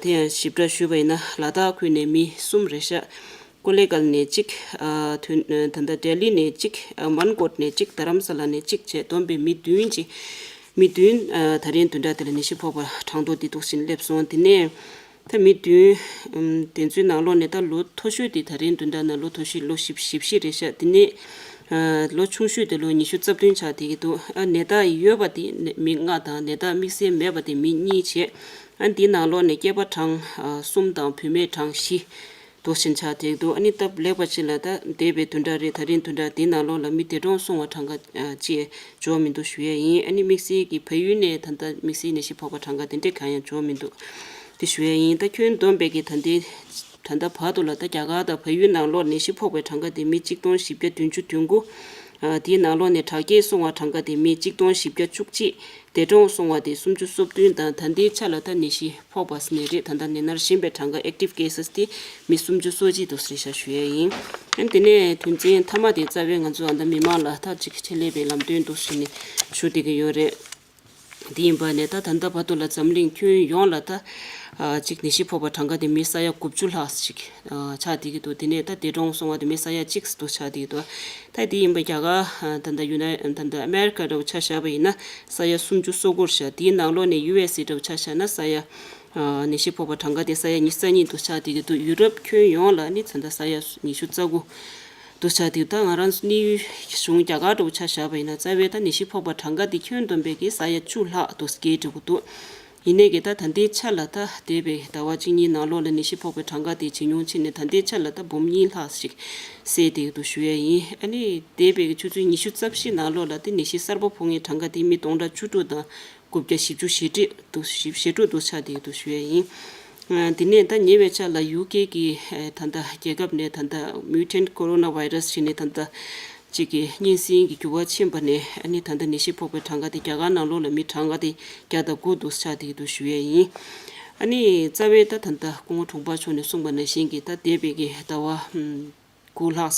དེ་ཡང་ཞིབ་ཕྲ་ཞུས་པ་ཡིན་ན་ལ་དྭགས་ཁུལ་ནས་མི་གསུམ་རེད་ཤག་ཀོ་ལེ་གལ་ནས་གཅིག་ཨ་ཐོན་ད་ལྟ་ལྡི་ལི་ནས་གཅིག་ཨ་མན་ཀོཊ་ནས་གཅིག་དྷ་རམ་ས་ལ་ནས་གཅིག་བྱས་བསྡོམས་པས་མི་བདུན་ཅིག་མི་བདུན་ཨ་ད་རིང་བདུན་ཕྲག་དེ་ལ་ནད་གཞི་ཕོག་པ་གྲངས་ཐོ་འདི་འདུག་སེ་སླེབས་སོང་། དེ་ནས་ད་མི་བདུན་ཨམ་དེ་ཚོའི་ནང་ལོགས་ནས་ད་ལོ་མཐོ་ཤོས་དེ་ད་རིང་བདུན་ཕྲག་ནང་ལོ་མཐོ་ཤོས་ལོ་བཞི་བཞི་བཞི་རེད་ཤག་དེ་ནས་ཨ་ལོ་ཆུང་ཤོས་དེ་ལོ་ཉི་ཤུ་རྩ་བདུན་ཆགས་བསྡད་ཀྱི་འདུག་ཨ་ནད་རྟགས་ཡོད་པ་དེ་མི་ལྔ་དང་ནད་རྟགས་དམིགས་བསལ་མེད་པ་དེ་མི་གཉིས་བྱས། ཨ་འདིའི་ནང་ལོགས་ནས་སྐྱེས་པ་གྲངས་ཨ་གསུམ་དང་བུད་མེད་གྲངས་བཞི་འདུག་སེ་ཆགས་བསྡད་འདུག་ཨ་ནི་སྟབས་ལེགས་པ་ཅིག་ལ་ད་འདས་པའི་བདུན་ཕྲག་རེད། ད་རིང་བདུན་ཕྲག་འདིའི་ནང་ལོགས་ལ་མི་འདས་གྲོངས་སོང་བ་གྲངས་ཀ་ཨ་ཅིག་འབྱོར་མི་འདུག་ཞུ་ཡས་ཡིན། ཨ་ནི་དམིགས་བསལ་གྱི་བལ་ཡུལ་ནས་ད་ལྟ་དམིགས་བསལ་ནད་གཞི་ཕོག་པ་གྲངས་ཀ་དེ་འདྲས་གང་ཡང་འབྱོར་མི་འདུག་དེ་ཞུ་ཡས་ཡིན། ད་ཁྱོན་བསྡོམས་པའི་གི་ད་ལྟའི་ད་ལྟ་བར་དུ་ལ་ད་རྒྱ་གར་དང་བལ་ཡུལ་ནང་ལོགས་ནད་གཞི་ཕོག་པའི་གྲངས་ཀ་དེ་མི་གཅིག་སྟོང་བཞི་བརྒྱ་བདུན་ཅུ་དོན་དགུ། ཨ་དེའི་ནང་ལོགས་ནས་དྲག་སྐྱེད་སོང་བ་གྲངས་ཀ་དེ་མི་གཅིག་སྟོང་བཞི་བརྒྱ་བཅུ་གཅིག་འདས་གྲོངས་སོང་བ་དེ་སུམ་ཅུ་སོ་བདུན་དང་ད་ལྟའི་ཆ་ལ་ད་ནད་གཞི་ཕོག་པ་ཟེར་ནས་རེད། ད་ལྟ་ནད་མནར་བཞིན་པའི་གྲངས་ཀ་active cases དེ་མི་སུམ་ཅུ་སོ་གཅིག་འདུག་ཟེར་ཤག་ཞུ་ཡས་ཡིན། ཨ་དེ་ནས་དོན་ཚན་མཐའ་མ་དེ་རྩ་བའི་ང་ཚོ་ཨ་ད་མི་མང་ལ་ད་ཅིག་ཆེད་ལས་པའི་ལམ་སྟོན་འདུག་ཟེར་ནས་ཞུ་བསྡད་ཀྱི་ཡོད་རེད། དེ་ཡིན་པ་ནས་ད་ད་ལྟ་བར་དུ་ལ་འཛམ་གླིང་ཁྱོན་ཡོངས་ལ་ད་ ཨ་གཅིག་ནད་གཞི་ཕོག་པ་གྲངས་ཀ་དེ་མི་ས་ཡ་དགུ་བཅུ་ལྷག་ཅིག་ཨ་ཆགས་བསྡད་ཀྱི་འདུག་དེ་ནས་ད་འདས་གྲོངས་སོང་བ་དེ་མི་ས་ཡ་གཅིག་འདུག་ཆགས་བསྡད་ཀྱི་འདུག་ད་དེ་ཡིན་པ་རྒྱ་གར་ཨ་ད་ལྟ་ཡུ་ནའི་ད་ལྟ་ཨ་མེ་རི་ཀ་འདྲ་བོ་ཆ་བཞག་པ་ཡིན་ན་ས་ཡ་སུམ་ཅུ་སོ་དགུ་རེད་ཤག་དེའི་ནང་ལོགས་ནས་ཡུ་ཨེ་སི་འདྲ་བོ་ཆ་བཞག་ན་ས་ཡ་ཨ་ནད་གཞི་ཕོག་པ་གྲངས་ཀ་དེ་ས་ཡ་ཉི་ཤུ་རྩ་གཉིས་འདུག་ཆགས་བསྡད་ཀྱི་འདུག་ཡུ་རོབ་ཁྱོན་ཡོངས་ལ་ནི་ད་ལྟ་ས་ཡ་ཉི་ཤུ་རྩ་དགུ། འདུག་ཆགས་འདུག་ད་ང་རང་ཚོ་གནས་ཡུལ་གཞུང་རྒྱ་གར་འདྲ་བོ་ཆ་བཞག་པ་ཡིན་ན་རྩ་བའི་ད་ནད་གཞི་ཕོག་པ་གྲངས་ཀ་འདི་ཁྱོན་བསྡོམས་པའི་གི་ས་ཡ་བཅུ་ལྷག་འདུག་སྐད་འགྲོ་གི་འདུག་ཡིན་ནའི་གི་ད་ད་ལྟའི་ཆ་ལ་ད་འདས་པའི་ཟླ་བ་གཅིག་གཉིས་ནང་ལོགས་ལ་ནད་གཞི་ཕོག་པའི་གྲངས་ཀ་དེ་ཇེ་ཉུང་ཕྱིན་ནས་ད་ལྟའི་ཆ་ལ་ད་འབུམ་གཉིས་ལྷག་ཞིག་བསྲེས་བསྡད་ཀྱི་འདུག་ཞུ་ཡས་ཡིན། ཨ་ནི་འདས་པའི་གི་ཆུ་ཚོད་ཉི་ཤུ་རྩ་བཞི་ནང་ལོགས་ལ་དེ་ནད་གཞི་གསར་པ་ཕོག་མཁན་གྲངས་ཀ་དེ་མི་སྟོང་ཕྲག་བཅུ་དྲུག་དང་དགུ་བརྒྱ་བཞི་བཅུ་ཞེ་དྲུག་འདུག་ཞེ་དྲུག་འདུག་ཆགས་བསྡད་ཀྱི་འདུག་ཞུ་ཡས་ཡིན། ཨ་དེ་ནས་ད་ཉེ་བའི་ཆར་ལ་ཡུ་ཀེ་གི་ཨ་ད་ལྟ་རྒྱལ་ཁབ་ནས་ད་ལྟ་མིའུ་ཊེན་ཊི་ཀོ་རོ་ན་བྷའི་རས་ཞེས་ནས་ད་ལྟ་གཅིག་གི་གཉན་སྲིན་གྱི་འགྱུར་བ་ཕྱིན་པ་ནས་ཨ་ནི་ད་ལྟ་ནད་གཞི་ཕོག་པའི་གྲངས་ཀ་དེ་རྒྱ་གར་ནང་ལོགས་ལ་མི་གྲངས་ཀ་དེ་བརྒྱ་དང་དགུ་འདུག་ཆགས་བསྡད་ཀྱི་འདུག་ཞུ་ཡས་ཡིན། ཨ་ནི་རྩ་བའི་ད་ད་ལྟ་སྐུ་ངོ་དྲུང་འཕར་མཆོག་ནས་གསུངས་པ་ནང་བཞིན་གྱི་ད་འདས་པའི་གི་ཟླ་བ་ཨམ་དགུ་ལྷག་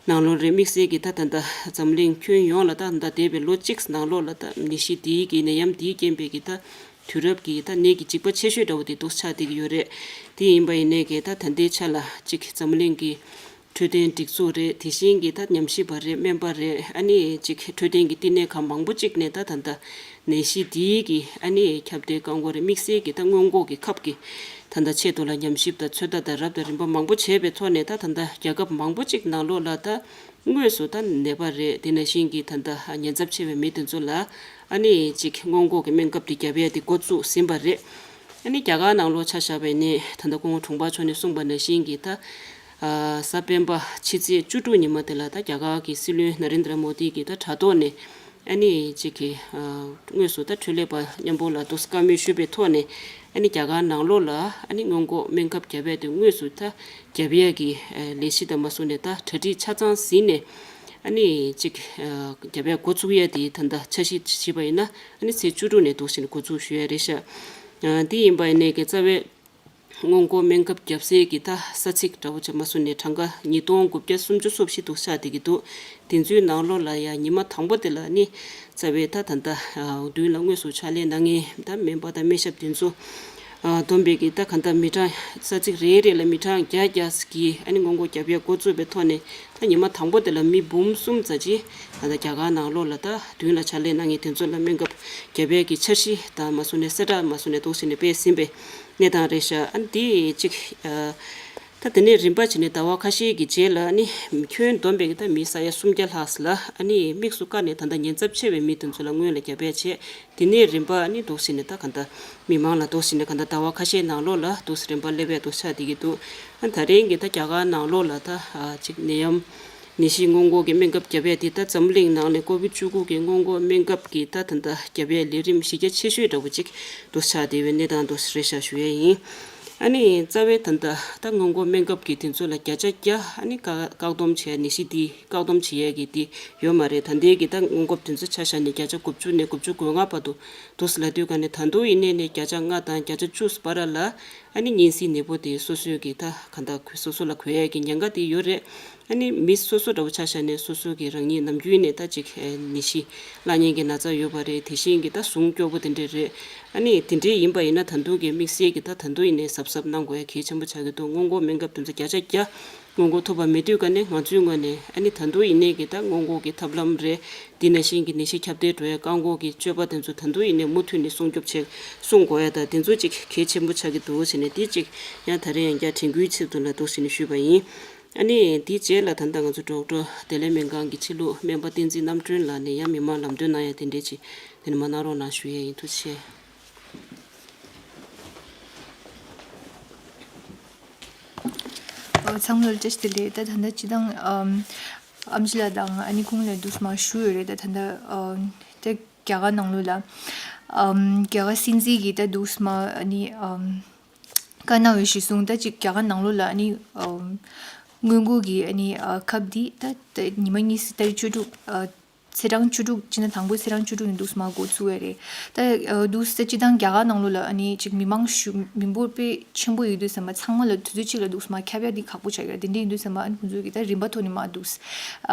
ནང་ལོགས་རེད། དམིགས་བསལ་གྱི་ད་ད་ལྟ་འཛམ་གླིང་ཁྱོན་ཡོངས་ལ་ད་ད་ལྟ་འདས་པའི་ལོ་གཅིག་ནང་ལོགས་ལ་ད་ནད་གཞི་འདིའི་གི་ནད་ཡམས་འདིའི་རྐྱེན་པས་གི་ད་དུས་རབས་ཀྱི་ད་ནད་ཀྱི་འཇིགས་པ་ཆེ་ཤོས་འདྲ་བོ་དེ་འདུག་ཆགས་བསྡད་ཀྱི་ཡོད་རེད། དེ་ཡིན་པ་ཡིན་ནའི་གི་ད་ད་ལྟའི་ཆ་ལ་གཅིག་འཛམ་གླིང་གི་འཕྲོད་བསྟེན་སྒྲིག་འཛུགས་རེད། དེ་བཞིན་གྱི་ད་ཉམས་ཞིབ་པ་རེད། སྨན་པ་རེད། ཨ་ནི་གཅིག་འཕྲོད་བསྟེན་གྱི་བསྟི་གནས་ཁང་མང་པོ་གཅིག་ནས་ད་ད་ལྟ་ནད་གཞི་འདིའི་གི་ཨ་ནི་ཁྱབ་གདལ་བཀག་འགོག་རེད། དམིགས་བསལ་གྱི་ད་སྔོན་འགོག་གི་ཁབ་ཀྱི་ད་ལྟ་ཆེད་དུ་ལ་ཉམས་ཞིབ་དང་ཚོད་ལྟ་དང་རབ་དང་རིམ་པ་མང་པོ་བྱས་པའི་ཐོག་ནས་ད་ད་ལྟ་རྒྱལ་ཁབ་མང་པོ་གཅིག་ནང་ལོགས་ལ་ད་དངོས་སུ་ད་ནད་པ་རེད། དེ་ནང་བཞིན་གྱི་ད་ལྟ་ཉེན་ཚབས་ཆེ་བའི་མི་དེ་ཚོ་ལ་ཨ་ནི་གཅིག་སྔོན་འགོག་གི་སྨན་ཁབ་དེ་རྒྱབ་ཡས་དེ་འགོ་བཙུགས་ཟིན་པ་རེད། ཨ་ནི་རྒྱ་གར་ནང་ལོགས་ཆ་བཞག་པ་ཡིན་ནའི་ད་ལྟ་སྐུ་ངོ་དྲུང་འཕར་མཆོག་ནས་གསུངས་པ་ནང་བཞིན་གྱི་ད་ཨ་གཟའ་སྤེན་པ་ཕྱི་ཚེས་བཅུ་དྲུག་ཉི་མ་དེ་ལ་ད་རྒྱ་གར་གྱི་སྲིད་བློན་ན་རེན་དྲ་མོ་དི་གིས་ད་དྲ་ཐོག་ནས་ཨ་ནི་གཅིག་གི་ཨ་དངོས་སུ་ད་འཕྲོད་ལས་པ་མཉམ་པོ་ལ་འདུག་བཀའ་མོལ་ཞུས་པའི་ཐོག་ནས་ཨ་ནི་རྒྱ་གར་ནང་ལོགས་ལ་ཨ་ནི་སྔོན་འགོག་སྨན་ཁབ་རྒྱབ་ཡས་དེ་དངོས་སུ་ད་རྒྱབ་ཡས་ཀྱི་ཨ་ལས་གཞི་དང་མ་སུ་ནས་ད་གྲ་སྒྲིག་ཆ་ཚང་ཟིན་ནས་ཨ་ནི་གཅིག་ཨ་རྒྱབ་ཡས་འགོ་ཚུགས་ཡས་དེ་ད་ལྟ་འཆར་གཞི་བྱས་པ་ཡིན་ན་ཨ་ནི་ཚེས་བཅུ་དྲུག་ནས་འདུག་བྱས་ནས་འགོ་ཚུགས་ཞུ་ཡས་རེད་ཤག་ཨ་དེ་ཡིན་པ་ཡིན་ནའི་གི་རྩ་བའི་སྔོན་འགོག་སྨན་ཁབ་རྒྱབ་སའི་གི་ད་ས་ཚིགས་འདྲ་བོ་ཅིག་མ་སུ་ནས་གྲངས་ཀ་ཉིས་སྟོང་དགུ་བརྒྱ་སུམ་ཅུ་སོ་བཞི་འདུག་ཆགས་བསྡད་ཀྱི་འདུག་དེ་ཚོའི་ནང་ལོགས་ལ་ཡང་ཉི་མ་དང་པོ་དེ་ལ་ནི་རྩ་བའི་ད་ད་ལྟ་ཨ་མདུན་ལ་དངོས་སུ་ཕྱག་ལས་གནང་མཁན་ད་སྨན་པ་དང་སྨན་ཞབས་དེ་ཚོ་ཨ་བསྡོམས་པའི་གི་ད་ག་ད་མི་གྲངས་ས་ཚིགས་རེ་རེ་ལ་མི་གྲངས་བརྒྱ་བརྒྱ་གི་ཨ་ནི་སྔོན་འགོག་རྒྱབ་ཡས་འགོ་བཙུགས་པའི་ཐོག་ནས་ད་ཉི་མ་དང་པོ་དེ་ལ་མི་འབུམ་གསུམ་ཙམ་ཅིག་ད་ལྟ་རྒྱ་གར་ནང་ལོགས་ལ་ད་མདུན་ལ་ཕྱག་ལས་གནང་མཁན་དེ་ཚོ་ལ་སྨན་ཁབ་རྒྱབ་ཡས་ཀྱི་འཆར་གཞི་དང་མ་སུ་ནས་གསལ་བསྒྲགས་མ་སུ་ནས་འདུག་བྱས་ནས་སྤེལ་ཟིན་པའི་གནས་སྟངས་རེད་ཤག་ཨ་ནི་དེ་གཅིག་ཨ་ད་དེ་ནས་རིམ་པ་བྱས་ནས་ཟླ་བ་ཁ་ཤས་ཀྱི་རྗེས་ལ་ཨ་ནི་ཁྱོན་བསྡོམས་པའི་ད་མི་ས་ཡ་སུམ་བརྒྱ་ལྷག་ལ་ཨ་ནི་དམིགས་སུ་བཀར་ནས་ད་ལྟ་ཉེན་ཚབས་ཆེ་བའི་མི་དེ་ཚོ་ལ་སྔོན་ལ་རྒྱབ་ཡས་བྱས། དེ་ནས་རིམ་པ་ཨ་ནི་འདུག་བྱས་ནས་ད་ག་ད་མི་མང་ལ་འདུག་བྱས་ནས་ག་ད་ཟླ་བ་ཁ་ཤས་ནང་ལོགས་ལ་འདུག་རིམ་པ་སླེབས་ཡས་འདུག་ཆགས་བསྡད་ཀྱི་འདུག་ཨ་ད་རིང་གི་ད་རྒྱ་གར་ནང་ལོགས་ལ་ད་ཨ་གཅིག་ནད་ཡམས་ནད་གཞི་སྔོན་འགོག་གི་སྨན་ཁབ་རྒྱབ་ཡས་དེ་ད་འཛམ་གླིང་ནང་ནས་ཀོ་བིད་བཅུ་དགུ་གི་སྔོན་འགོག་སྨན་ཁབ་ཀྱི་ད་ད་ལྟ་རྒྱབ་ཡས་ལས་རིམ་གཞི་རྒྱ་ཆེ་ཤོས་འདྲ་བོ་ཅིག་འདུག་ཆགས་བསྡད་པའི་གནས་སྟངས་འདུག་རེད་ཤག་ཞུ་ཡས་ཡིན། ཨ་ནི་རྩ་བའི་ད་ལྟ་ད་སྔོན་འགོག་སྨན་ཁབ་ཀྱི་དེ་ཚོ་ལ་བརྒྱ་ཆ་བརྒྱ་ཨ་ནི་བཀག་བཀག་སྡོམ་བྱས་ནད་གཞི་འདི་བཀག་སྡོམ་བྱེད་ཡས་ཀྱི་དེ་ཡོད་མ་རེད། ད་ལྟའི་གི་ད་སྔོན་འགོག་དེ་ཚོ་ཆ་བཞག་ནས་བརྒྱ་ཆ་དགུ་བཅུ་ནས་དགུ་བཅུ་གོ་ལྔ་བར་དུ་འདུག་ལབ་དུས་ག་ནས་ད་དུང་ཡིན་ནའི་ནས་བརྒྱ་ཆ་ལྔ་དང་བརྒྱ་ཆ་བཅུ་བར་ལ་ཨ་ནི་གཉན་སྲིན་ནད་པོ་དེ་སོ་སོའི་གི་ད་ག་ད་སོ་སོ་ལ་འགོས་ཡས་ཀྱི་ཉེན་ཁ་དེ་ཡོད་རེད། ཨ་ནི་མི་སོ་སོ་འདྲ་བོ་ཆ་བཞག་ནས་སོ་སོ་གི་རང་ཉིད་ནམ་རྒྱུན་ནས་ད་ཅིག་ནད་གཞི་བླ་གཉན་གྱི་ན་ཚ་ཡོད་པ་རེད། དེ་བཞིན་གྱི་ད་ཟུངས་སྐྱོ་པོ་དེ་འདྲས་རེད། ཨ་ནི་དེ་འདྲས་ཡིན་པ་ཡིན་ན་ད་དུང་གི་དམིགས་བསལ་གྱི་ད་ད་དུང་ཡིན་ནའི་གཟབ་གཟབ་གནང་དགོས་ཡ་གལ་ཆེན་པོ་ཆགས་ཀྱི་འདུག་སྔོན་འགོག་སྨན་ཁབ་དེ་ཚོ་བརྒྱ་ཆ་བརྒྱ་སྔོན་འགོག་ཐུབ་པ་མེད་དུས་ག་ནས་ང་ཚོའི་ངོས་ནས་ཨ་ནི་ད་དུང་ཡིན་ནའི་གི་ད་སྔོན་འགོག་གི་ཐབས་ལམ་རེད། དེ་ནང་བཞིན་གྱི་ནད་གཞི་ཁྱབ་གདལ་འགྲོ་ཡ་བཀག་འགོག་གི་སྤྱོད་པ་དེ་ཚོ་ད་དུང་ཡིན་ནའི་མུ་མཐུད་ནས་སྲུང་སྐྱོབ་བྱེད་སྲུང་དགོས་ཡ་ད་དེ་ཚོ་ཅིག་གལ་ཆེན་པོ་ཆགས་ཀྱི་འདུག་ཟེར་ནས་དེ་ཅིག་ཡང་ད་རེས་ཡང་བསྐྱར་དྲན་སྐུལ་ཆེད་དུ་ལ་འདུག་ཟེར་ནས་ཞུས་པ་ཡིན། ཨ་ནི་དེའི་རྗེས་ལ་ད་ལྟ་ང་ཚོ་ཌོག་ཊར་བདེ་ལེགས་སྨན་ཁང་གི་ཕྱི་ལུགས་སྨན་པ་བསྟན་འཛིན་རྣམ་གྲོལ་ལགས་ནས་ཡང་མི་མང་ལམ་སྟོན་གནང་ཡ་དེ་འདྲས་ཅིག་དེ་ནས་མ་གནང་རོགས་གནང་ཞུ་ཡས་ཡིན། ཐུགས་རྗེ་ཆེ། ཨོ་ཚང་མ་ལ་བཀྲ་ཤིས་བདེ་ལེགས། ད་ད་ལྟ་སྤྱི་བཏང་ཨམ་ཨམ་ཆི་ལགས་དང་ཨ་ནི་ཁོང་ལ་འདུག་སེ་མར་ཞུས་ཡོད་རེད། ད་ད་ལྟ་ཨམ་ད་རྒྱ་གར་ནང་ལོགས་ལ་ཨམ་རྒྱ་གར་སྲིད་འཛིན་གྱིས་ད་འདུག་སེ་མར་ཨ་ནི་ཨམ་བཀའ་གནང་བའི་གཞི་བཟུང་ད་ཅིག་རྒྱ་གར་ནང་ལོགས་ལ་ཨ་ནི་ཨམ་སྔོན་འགོག་གི་ཨ་ནི་ཨ་ཁབ་འདི་ད་ད་ཉི་མ་གཉིས་ཙམ་ཏ་རིག་བཅུ་དྲུག་ཨ་ ཚེས་གྲངས་བཅུ་དྲུག་སྤྱིར་ན་དང་པོའི་ཚེས་གྲངས་བཅུ་དྲུག་ནས་འདུག་སེ་མར་འགོ་ཚུགས་ཡ་རེད། ད་འདུག་སེ་སྤྱིར་བཏང་རྒྱ་གར་ནང་ལོགས་ལ་ཨ་ནི་ཅིག་མི་མང་ཞུ་མི་འབོར་དཔེ་ཆེན་པོ་ཡོད་དུས་ཙམ་པ་ཚང་མ་ལ་དུས་ཚོད་གཅིག་ལ་འདུག་སེ་མར་ཁྱབ་ཡ་འདི་ཁག་པོ་ཆགས་ཀྱི་རེད། དེ་འདྲ་ཡིན་དུས་ཙམ་པ་ཨ་ནི་ཁོང་ཚོས་ཀྱི་ད་རིམ་པ་ཐོག་ནས་མར་འདུག་སེ་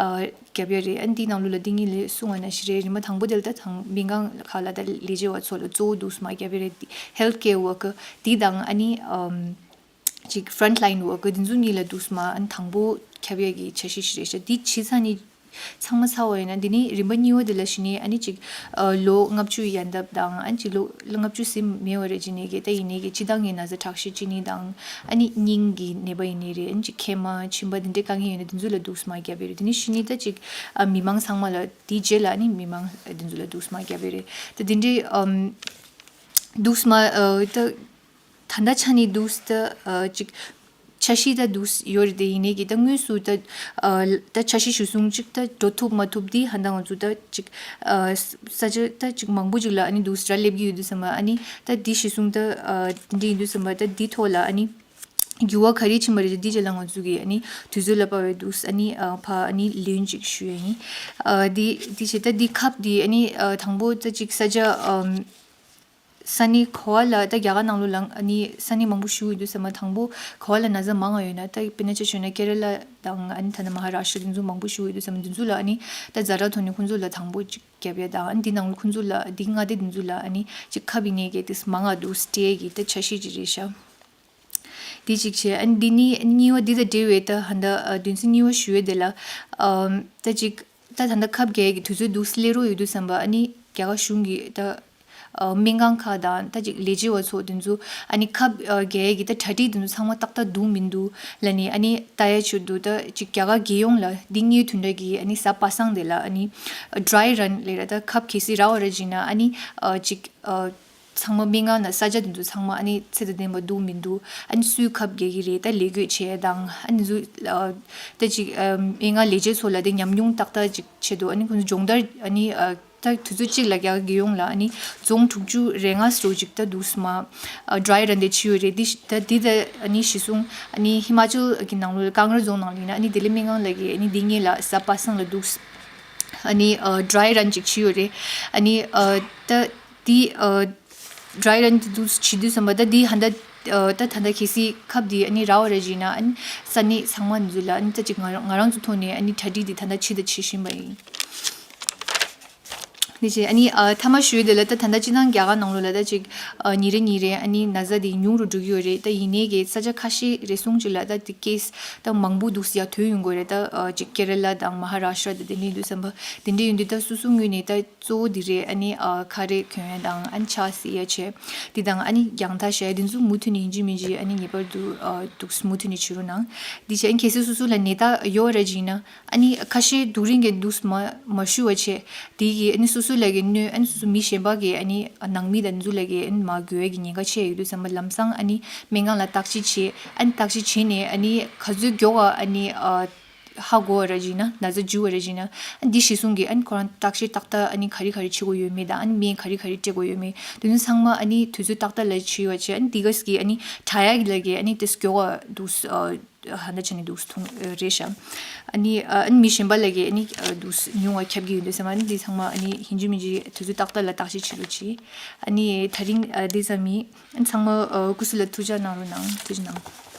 རྒྱབ་ཡ་རེད། ཨ་ནི་འདིའི་ནང་ལོགས་ལ་འདི་ངས་ལས་གསུངས་པ་ནང་བཞིན་རེད། རིམ་པ་དང་པོ་དེ་ལ་ད་དང་སྨན་ཁང་ཁག་ལ་ད་ལས་བྱེད་པ་ཚོ་ལ་གཙོ་བོ་འདུག་སེ་མར་རྒྱབ་ཡ་རེད། ཧེལ་ཐི་ཀེར་ཝར་ཀར་འདི་དང་ཨ་ནི་ཨམ། ཅིག་ཕྲོན་ཊི་ལའིན་ཝར་ཀར་འདི་ཚོ་གཉིས་ལ་འདུག་སེ་མར་ཨ་ནི་དང་པོ་ཁྱབ་ཡས་ཀྱི་འཆར་གཞི་ཞིག་རེད་ཤག་འདི་བྱས་ཚར་ནས་ཚང་མ་ཚར་བ་ཡིན་ན། འདི་ནི་རིམ་པ་གཉིས་པ་འདི་ལ་གཞི་ནས་ཨ་ནི་ཅིག་ཨ་ལོ་ལྔ་བཅུ་ཡན་འདབ་དང་ཨ་ནི་ཅིག་ལོ་ལྔ་བཅུ་ཟིན་མེད་པ་རེད། ཅི་ནས་ཀྱི་ད་ཡིན་ནས་ཀྱི་སྤྱིར་བཏང་གི་ན་ཚ་ཁྲག་ཤེད་ཅི་ནས་དང་ཨ་ནི་སྙིང་གི་ནད་པ་ཡིན་ནའི་རེད། ཨ་ནི་ཅིག་མཁལ་མ་མཆིན་པ་འདི་འདྲའི་དཀའ་ངལ་ཡོད་ན་འདི་ཚོ་ལ་འདུག་སེ་མར་རྒྱབ་ཡས་རེད། འདི་ནི་གཞི་ནས་ད་ཅིག་ཨ་མི་མང་ཚང་མ་ལ་དེའི་རྗེས་ལ་ཨ་ནི་མི་མང་འདི་ཚོ་ལ་འདུག་སེ་མར་རྒྱབ་ཡས་རེད། ད་འདི་འདྲའི་ཨམ་འདུག་སེ་མར་ཨ་ད། ད་ལྟ་ཆ་ནས་འདུག་སེ་ད་ཨ་ཅིག་འཆར་གཞི་ད་འདུག་སེ་ཡོད་རེད། དེ་ཡིན་ནའི་གི་ད་དངོས་སུ་ད་ཨ་ད་འཆར་གཞི་གཞིར་བཟུང་ཅིག་ད་འགྲོ་ཐུབ་མ་ཐུབ་འདི་ཧ་ད་ང་ཚོ་ད་ཅིག་ཨ་ས་ཆ་ད་ཅིག་མང་པོ་ཅིག་ལ་ཨ་ནི་འདུག་སེ་ར་སླེབས་ཀྱི་ཡོད་དུས་ཙམ་པ་ཨ་ནི་ད་འདི་གཞིར་བཟུང་ད་ཨ་འདི་ཡིན་དུས་ཙམ་པ་ད་འདི་ཐོག་ལ་ཨ་ནི་འགྱུར་བ་ག་རེ་ཕྱིན་པ་རེད། འདི་རྗེས་ལ་ང་ཚོ་གི་ཨ་ནི་དུས་ཚོད་ལ་དཔག་པའི་འདུག་སེ་ཨ་ནི་ཨ་ཕར་ཨ་ནི་ལན་ཅིག་ཞུ་ཡ་ཡིན། ཨ་འདི་འདི་བྱས་ད་འདི་ཁབ་འདི་ཨ་ནི་ཨ་དང་པོ་ད་ཅིག་ས་ཆ་ཨམ། ས་གནས་ག་བ་ལ་ད་རྒྱ་གར་ནང་ལོགས་ལ་ཨ་ནི་ས་གནས་མང་པོ་ཞིག་ཡོད་དུས་ཙམ་པ་དང་པོ་ག་བ་ལ་ན་ཚ་མང་བ་ཡོད་ན། ད་དཔེར་ན་ཆ་བཞག་ན་ཀེ་ར་ལ་དང་ཨ་ནི་ད་ནི་མ་ཧ་རཱ་ཤི་ཊ་འདི་ཚོ་མང་པོ་ཞིག་ཡོད་དུས་ཙམ་པ་འདི་ཚོ་ལ་ཨ་ནི་ད་ཛ་དྲག་ཐོག་ནས་ཁོང་ཚོ་ལ་དང་པོ་ཅིག་རྒྱབ་ཡ་དང་ཨ་ནི་འདི་ནང་ལོགས་ཁོང་ཚོ་ལ་འདི་མངའ་སྡེ་འདི་ཚོ་ལ་ཨ་ནི་ཅིག་ཁབ་ཡིན་ནའི་གི་དེ་མང་ང་འདུག་སེ་སྤྲད་ཀྱི་ད་འཆར་གཞི་ཅིག་རེད་ཤག་འདི་གཅིག་བྱས། ཨ་ནི་འདི་ནི་གཉིས་པ་འདི་དང་འབྲེལ་བའི་ད་ཧ་ད་ཨ་དོན་ཚན་གཉིས་པ་ཞུ་ཡས་དེ་ལ་ཨམ་ད་ཅིག་ད་ད་ལྟ་ཁབ་རྒྱག་ཡས་ཀྱི་དུས་ཚོད་འདུག་སེ་སླེབས་རོགས་ཡོད་དུས་ཙམ་པ་ཨ་ནི་རྒྱ་གར་གཞུང་གི་ད་ཨ་སྨན་ཁང་ཁག་དང་ད་ཅིག་ལས་བྱེད་པ་ཚོ་དེ་ཚོ་ཨ་ནི་ཁབ་ཨ་རྒྱག་ཡས་ཀྱི་ད་གྲ་སྒྲིག་དེ་ཚོ་ཚང་མ་ཏག་ཏག་འདུག་མི་འདུག་ལབ་ནས་ཨ་ནི་ལྟ་ཡ་ཆེད་དུ་ད་ཅིག་རྒྱ་གར་རྒྱལ་ཡོངས་ལ་འདི་སྔོན་དེ་འདྲ་གི་ཨ་ནི་གཟའ་པ་སངས་དེ་ལ་ཨ་ནི་ཌ་རའི་རན་ལབ་ར་ད་ཁབ་གལ་སྲིད་རག་པ་རེད་བྱས་ན་ཨ་ནི་ཨ་ཅིག་ཨ་ཚང་མ་སྨན་ཁང་ནང་ས་ཆ་དེ་ཚོ་ཚང་མ་ཨ་ནི་ཚད་དང་ལྡན་པ་འདུག་མི་འདུག་ཨ་ནི་སུས་ཁབ་རྒྱག་གི་རེད། ད་ལས་བགོས་བྱས་དང་ཨ་ནི་ཚོ་ཨ་ད་ཅིག་ཨ་སྨན་ཁང་ལས་བྱེད་ཚོ་ལ་དེ་ཉམས་མྱོང་ཏག་ཏག་ཅིག་ཆེད་དུ་ཨ་ནི་ཁོང་ཚོ་སྦྱོང་བརྡར་ཨ་ནི་ཨ་ད་དུས་ཚོད་གཅིག་ལ་རྒྱ་གར་རྒྱལ་ཡོངས་ལ་ཨ་ནི་རྫོང་དྲུག་ཅུ་རེ་ལྔ་ཙམ་ཅིག་ད་འདུག་སེ་མར་ཨ་ཌ་རའི་རན་དེ་བྱས་ཡོད་རེད། འདི་ད་འདི་ད་ཨ་ནི་གཞིར་བཟུང་ཨ་ནི་ཧི་མ་ཅལ་གི་ནང་ལོགས་ཀང་ར་རྫོང་ནང་ལ་ཡིན་ན་ཨ་ནི་ལྡི་ལི་སྨན་ཁང་ལ་གི་ཨ་ནི་འདི་སྔོན་ལ་གཟའ་པ་སངས་ལ་འདུག་སེ་ཨ་ནི་ཨ་ཌ་རའི་རན་ཅིག་བྱས་ཡོད་རེད། ཨ་ནི་ཨ་ད་འདི་ཨ་ཌ་རའི་རན་འདི་འདུག་སེ་བྱེད་དུས་ཙམ་པ་ད་འདི་ཧ་ད་ཨ་ད་ད་ད་གལ་སྲིད་ཁབ་འདི་ཨ་ནི་རག་པ་རེད་བྱས་ན་ཨ་ནི་ས་གནས་ཚང་མ་འདི་ཚོ་ལ་ཨ་ནི་ད་ཅིག་ང་རང་ང་རང་ཚོ་ཐོག་ནས་ཨ་ནི་གྲ་སྒྲིག་འདི་ད་ད་བྱེད་ད་བྱེད་བཞིན་པ་ཡིན། འདི་བྱས་ཨ་ནི་ཨ་མཐའ་མ་ཞུ་ཡས་དེ་ལ་ད་ད་ད་སྤྱིར་བཏང་རྒྱ་གར་ནང་ལོགས་ལ་ད་ཅིག་ཨ་ཉིན་རེ་ཉིན་རེ་ཨ་ནི་ན་ཚ་འདི་ཉུང་རུ་འགྲོ་གི་ཡོད་རེད། ད་ཡིན་ནའི་གི་ས་ཆ་ཁ་ཤས་རེ་ཟུང་ཅིག་ལ་ད་འདི་ཀེ་སི་ད་མང་པོ་འདུག་སེ་ཡར་ཐོན་ཡོང་གི་ཡོད་རེད། ད་ཨ་ཅིག་ཀེ་ར་ལ་དང་མ་ཧ་རཱ་ཤི་ཊ་དང་དེ་འདྲ་ཡིན་དུས་ཙམ་པ་དེ་འདྲ་ཡིན་དུས་ད་སོ་སོའི་ངོས་ནས་ད་གཙོ་བོ་འདི་རེད། ཨ་ནི་ཨ་ཁ་རས་གྱོན་ཡས་དང་ཨ་ནི་ཕྱག་བསིལ་ཡས་བྱས་འདི་དང་ཨ་ནི་རྒྱང་ཐག་བཞག་ཡས་འདི་ཚོ་མུ་མཐུད་ནས་ཡིན་གཅིག་མིན་གཅིག་ཨ་ནི་ངེས་པར་དུ་ཨ་འདུག་སེ་མུ་མཐུད་ནས་བྱེད་རོགས་གནང་། འདི་བྱས་ཨ་ནི་གལ་སྲིད་སོ་སོ་ལ་ནད་རྟགས་ཡོད་རེད་བྱས་ན་ཨ་ནི་ཁ་ཤས་སྡུག་རུས་ཀྱིས་འདུག་སེ་མ་མ་ཞུ་བ་བྱས་དེ་གི་ཨ་ནི་སོ་སོ་ལ་གི་གནོད་ཨ་ནི་སོ་སོ་མི་གཞན་པ་གི་ཨ་ནི་ནང་མི་དང་འདི་ཚོ་ལ་གི་ཨ་ནི་མ་འགོས་ཡས་ཀྱི་ཉེན་ཁ་ཆེ་ཡོད་དུས་ཙམ་པ་ལམ་སང་ཨ་ནི་སྨན་ཁང་ལ་བརྟག་དཔྱད་བྱས། ཨ་ནི་བརྟག་དཔྱད་བྱས་ནས་ཨ་ནི་ག་ཚོད་མགྱོགས་པ་ཨ་ནི་ཨ། ཧ་གོ་བ་ར་བྱས་ན་ན་ཚ་འཇུ་བ་ར་བྱས་ན་ཨ་འདི་གཞིར་བཟུང་གིས་ཨ་ནི་ཁོ་རང་བརྟག་དཔྱད་ཏག་ཏག་ཨ་ནི་ག་རེ་ག་རེ་བྱེད་དགོས་ཡོད་མེད་དང་ཨ་ནི་སྨན་ག་རེ་ག་རེ་སྤྲད་དགོས་ཡོད་མེད་དེ་ཚོ་ཚང་མ་ཨ་ནི་དུས་ཚོད་ཏག་ཏག་ལ་བྱེད་ཡོད་བྱས་ཨ་ནི་འདི་ག་ཟིག་གིས་ཨ་ནི་དྲག་ཡག་གི་ལ་གི་ཨ་ནི་དེ་མགྱོགས་པ་འདུག་ཨ་ཧ་ན་ཆ་ནས་འདུག་མཐོང་རེད་ཤག་ཨ་ནི་ཨ་ནི་མི་གཞན་པ་ལ་གི་ཨ་ནི་འདུག་ཉུང་བ་ཁྱབ་ཀྱི་ཡོད་འདུག་སེ་མ་ཨ་ནི་འདི་ཚང་མ་ཨ་ནི་ཡིན་གཅིག་མིན་གཅིག་དུས་ཚོད་ཏག་ཏག་ལ་བརྟག་དཔྱད་བྱེད་རོགས་གྱིས། ཨ་ནི་དེ་རིང་ཨ་འདི་ཙམ་ཡིན། ཨ་ནི་ཚང་མ་ཨ་སྐུ་གཟུགས་ལ་ཐུགས་ཅག་གནང་རོགས་གནང་། ཐུགས་རྗེ་གནང་།